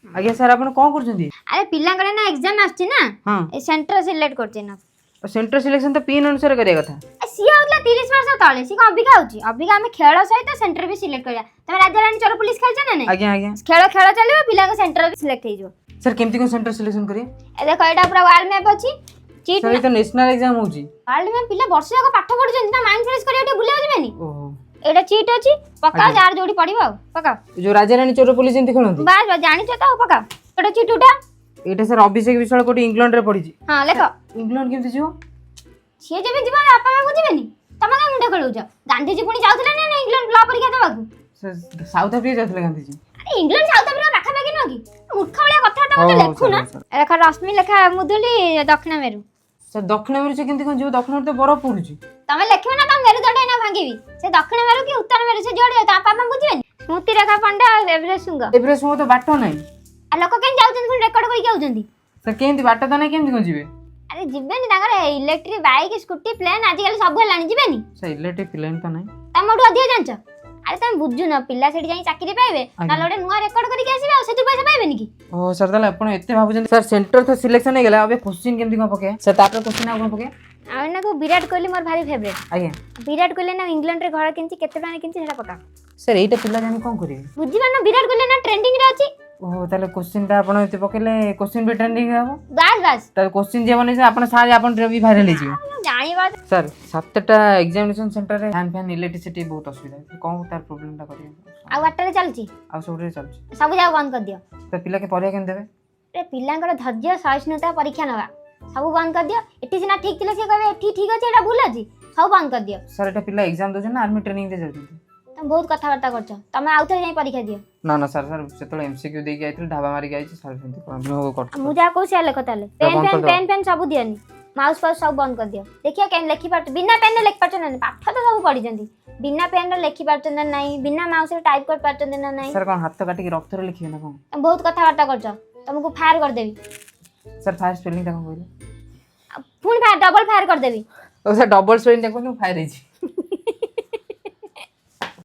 ଆଜ୍ଞା ସାର୍, ଆପଣ କ'ଣ କରୁଛନ୍ତି? ଆରେ, ପିଲାଙ୍କର ନା ଏକ୍ଜାମ ଆସୁଛି ନା। ଏ ସେଣ୍ଟର ସିଲେକ୍ଟ କରୁଛି ନା। ସେଣ୍ଟର ସିଲେକ୍ସନ ତ ପିନ୍ ଅନୁସାରେ କରିବା କଥା। ଏ, ସିଏ ହଉଥିଲା 30 ବର୍ଷ ତଳେ। ସିଏ କଣ ଅବିକା ହଉଛି? ଅବିକା ଆମେ ଖେଳ ସହିତ ସେଣ୍ଟର ବି ସିଲେକ୍ଟ କରିବା। ତମେ ରାଜାରାଣୀ ଚୋର ପୋଲିସ ଖେଳିଛ ନା ନାଇଁ? ଆଜ୍ଞା। ଖେଳ ଖେଳ ଚାଲିବ, ପିଲାଙ୍କ ସେଣ୍ଟର ବି ସିଲେକ୍ଟ ହେଇଯିବ। ସାର୍, କେମିତି କ'ଣ ସେଣ୍ଟର ସିଲେକ୍ସନ କରିବେ? ଏ ଦେଖ, ଏଇଟା ପୁରା ୱାର୍ଲଡ ମ୍ୟାପ୍ ଅଛି, ଚିଟ୍। ସାର୍, ଏ ତ ନ୍ୟାସନାଲ ଏକ୍ଜାମ ହଉଛି। World map. ପିଲା ବର୍ଷ ଯାକ ପାଠ ପଢୁଛନ୍ତି ନା, ମାଇଣ୍ଡ ଫ୍ରେଶ କରିବାକୁ ଟିକେ ବୁଲିବାକୁ ଯିବେନି? ଓହୋ। ଏଇଟା ଚିଟ୍ ଅଛି, ପକାଅ। ଆଜ୍ଞା। ଯାହାର ଯୋଉଠି ପଡିବ ଆଉ ପକାଅ। ଏ ଯୋଉ ରାଜାରାଣୀ ଚୋର ପୋଲିସ ଯେମିତି ଖେଳନ୍ତି? ବାସ୍ ବାସ୍, ଜାଣିଛ ତ ଆଉ, ପକାଅ। ଏଇଟା ଚିଟ୍ ଉଠା। ଏଇଟା ସାର୍, ଅଭିଷେକ ବିଶ୍ୱାଳ କୋଉଠି ଇଂଲଣ୍ଡରେ ପଢିଛି। ହଁ, ଲେଖ। ଇଂଲଣ୍ଡ କେମିତି ଯିବ? ସିଏ ଯେବେ ଯିବ, ବାପା ମାକୁ ଯିବେନି? ତମେ କାଇଁ ମୁଣ୍ଡ ଖେଳଉଛ? ଗାନ୍ଧିଜୀ ପୁଣି ଯାଉଥିଲେ ନା ନା ଇଂଲଣ୍ଡ ଲ ପରୀକ୍ଷା ଦେବାକୁ? ସାଉଥ ଆଫ୍ରିକା ଯାଉଥିଲେ ଗାନ୍ଧିଜୀ। ଆରେ, ଇଂଲଣ୍ଡ ସାଉଥ ଆଫ୍ରିକା ପାଖାପାଖି ନୁହଁ କି? ମୂର୍ଖ ଭଳିଆ କଥାବାର୍ତ୍ତା ମତେ। ହଉ, ଲେଖୁନ। Sir, sir. ଲେଖ, ରଶ୍ମି ଲେଖା ମୁଦୁଲି, ଦକ୍ଷିଣ ମେରୁ। ସାର୍, ଦକ୍ଷିଣ ମେରୁ ସେ କେମିତି କ'ଣ ଯିବ? ଦକ୍ଷିଣ ମେରୁ ତ ବରଫ ପଡୁଛି। ତମେ ଲେଖିବ ନା ତମ ମେରୁଦଣ୍ଡ ଏଇନା ଭାଙ୍ଗିବି। ସେ ଦକ୍ଷିଣ ମେରୁ କି ଉତ୍ତର ମେରୁ, ସେ ଯୁଆଡେ ଯାଉ, ତା ବାପା ମା ବୁଝିବେନି। ସ୍ମୃତି ରେଖା ପଣ୍ଡା, ଏଭରେଷ୍ଟ ଶୃଙ୍ଗ। ଏଭରେଷ୍ଟ ଶୃଙ୍ଗ ତ ବାଟ ନାହିଁ। ଆଉ ଲୋକ କେମିତି ଯାଉଛନ୍ତି? ପୁଣି ରେକର୍ଡ କରିକି ଆଉଛନ୍ତି। ସାର୍, କେମିତି? ବାଟ ତ ନାହିଁ, କେମିତି କ'ଣ ଯିବେ? ଆରେ, ଯିବେନି? ତାଙ୍କର ଇଲେକ୍ଟ୍ରିକ ବାଇକ୍, ସ୍କୁଟି, ପ୍ଲେନ୍ ଆଜିକାଲି ସବୁ ହେଲାଣି, ଯିବେନି? ସାର୍, ଇଲେକ୍ଟ୍ରିକ ପ୍ଲେନ୍ ତ ନାହିଁ। ତମଠୁ ଅଧିକ ଜାଣିଛ? ଆରେ, ତମେ ବୁଝୁନ, ପିଲା ସେଠି ଯାଇ ଚାକିରି ପାଇବେ। ନହେଲେ ଗୋଟେ ନୂଆ ରେକର୍ଡ କରିକି ଆସିବେ, ଆଉ ସେଥିରୁ ପଇସା ପାଇବେନି କି? ଓ ସାର୍, ତାହେଲେ ଆପଣ ଏତେ ଭାବୁଛନ୍ତି। ସାର୍, ସେଣ୍ଟର ତ ସିଲେକ୍ସନ ହେଇଗଲା, ଏବେ କୋଶ୍ଚିନ୍ କେମିତି କ'ଣ ପକେଇବା ସାର୍? ତାପରେ କୋଶ୍ଚିନ୍ ଆଉ କ'ଣ ପକେଇବା? ଆଉ ଏଇନାକୁ ବିରାଟ କୋହଲି ମୋର ଭାରି ଫେଭରେଟ୍। ବିରାଟ କୋହଲି ନା ଇଂଲଣ୍ଡରେ ଘର କିଣିଛି, କେତେ ଟଙ୍କା କିଣିଛି, ସେଟା ପକା। ସାର୍, ଏଇଟା ପିଲା ଜାଣି କ'ଣ କରିବେ? ବୁଝିପାରୁନ? ବିରାଟ କୋହଲି ନା ଟ୍ରେଣ୍ଡିଂରେ ଅଛି। ଓହୋ, ତାହେଲେ କୋଶ୍ଚିନ୍ଟା ଆପଣ ଏତେ ପକେଇଲେ କୋଶ୍ଚିନ୍ ବି ଟ୍ରେଣ୍ଡିଂ ହେବ। ବାସ୍ ବାସ୍। ତାହେଲେ କୋଶ୍ଚିନ୍ ଯିଏ ବନେଇছে ଆପଣ ସାର୍, ଆପଣ ବି ଭାଇରାଲ ହେଇଯିବେ। ଜାଣିବା। ସାର୍, 7ଟା ଏକ୍ଜାମିନେସନ୍ ସେଣ୍ଟରରେ ଫ୍ୟାନ୍ ଫ୍ୟାନ୍ ଇଲେକ୍ଟ୍ରିସିଟି ବହୁତ ଅସୁବିଧା। କ'ଣ ତାର ପ୍ରୋବ୍ଲେମଟା କରିବେ? ଆଉ ବାଟରେ ଚାଲୁଛି? ଆଉ ସବୁଥିରେ ଚାଲୁଛି। ସବୁ ଯାକ ବନ୍ଦ କରିଦିଅ। ତ ପିଲା କେ ପରିବା କେମିତି ଦେବେ? ଆରେ, ପିଲାଙ୍କର ଧୈର୍ଯ୍ୟ ସହିଷ୍ଣୁତା ପରୀକ୍ଷା ନେବା। ସବୁ ବନ୍ଦ କରିଦିଅ। ଏଠି ସିନା ଠିକ୍ ଥିଲେ ସିଏ କହିବେ ଏଠି ଠିକ୍ ଅଛି, ଏଇଟା ଭୁଲ ଅଛି। ସବୁ ବନ୍ଦ କରିଦିଅ। ସାର୍, ଏଟା ପିଲା ଏକ୍ଜାମ ଦେଉଛନ୍ତି ନା ଆର୍ମି ଟ୍ରେନିଂରେ ଯାଉଛନ୍ତି? ତମେ ବହୁତ କଥାବାର୍ତ୍ତା କରୁଛ। ତମେ ଆଉ ଥରେ ଯାଇ ପରୀକ୍ଷା ଦିଅ। ନା ନା ସାର୍, ସାର୍, ସେତେବେଳେ ଏମସିକ୍ୟୁ ଦେଇକି ଯାଇଥିଲି, ଢାବା ମାରିକି ଆଇଛି ସାର୍। ସେମିତି ଆଉ ମୁଁ ଯାହା କହୁଛି ସେୟା ଲେଖ ତାହେଲେ। ପେନ୍ ବନ୍ଦ ଫେନ୍ କରିଦବ। ପେନ୍ ଫେନ୍ ସବୁ ଦିଅନି, ମାଉସ୍ ଫାଉସ୍ ସବୁ ବନ୍ଦ କରିଦିଅ। ଦେଖିବା କେମିତି ଲେଖିପାରୁଛ। ବିନା ପେନ୍ରେ ଲେଖିପାରୁଛ ନା ନାହିଁ? ପାଠ ତ ସବୁ ପଢିଛନ୍ତି, ବିନା ପେନ୍ରେ ଲେଖିପାରୁଛନ୍ତି ନା ନାହିଁ? ବିନା ମାଉସ୍ରେ ଟାଇପ୍ କରିପାରୁଛନ୍ତି ନା ନାହିଁ? ସାର୍, କ'ଣ ହାତ କାଟିକି ରକ୍ତରେ ଲେଖିବେ ନା କ'ଣ? ତମେ ବହୁତ କଥାବାର୍ତ୍ତା କରୁଛ, ତମକୁ ଫାୟାର କରିଦେବି। ସାର୍, ଫାୟାର ସ୍ପେଲିଂଟା କ'ଣ କହିଲେ? ଆଉ ପୁଣି ଫାୟାର, ଡବଲ ଫାୟାର କରିଦେବି। ଓ ସାର୍, ଡବଲ ସ୍ପେଲିଂଟା କୁହନ୍ତୁ, ମୁଁ ଫାୟାର ହେଇଛି।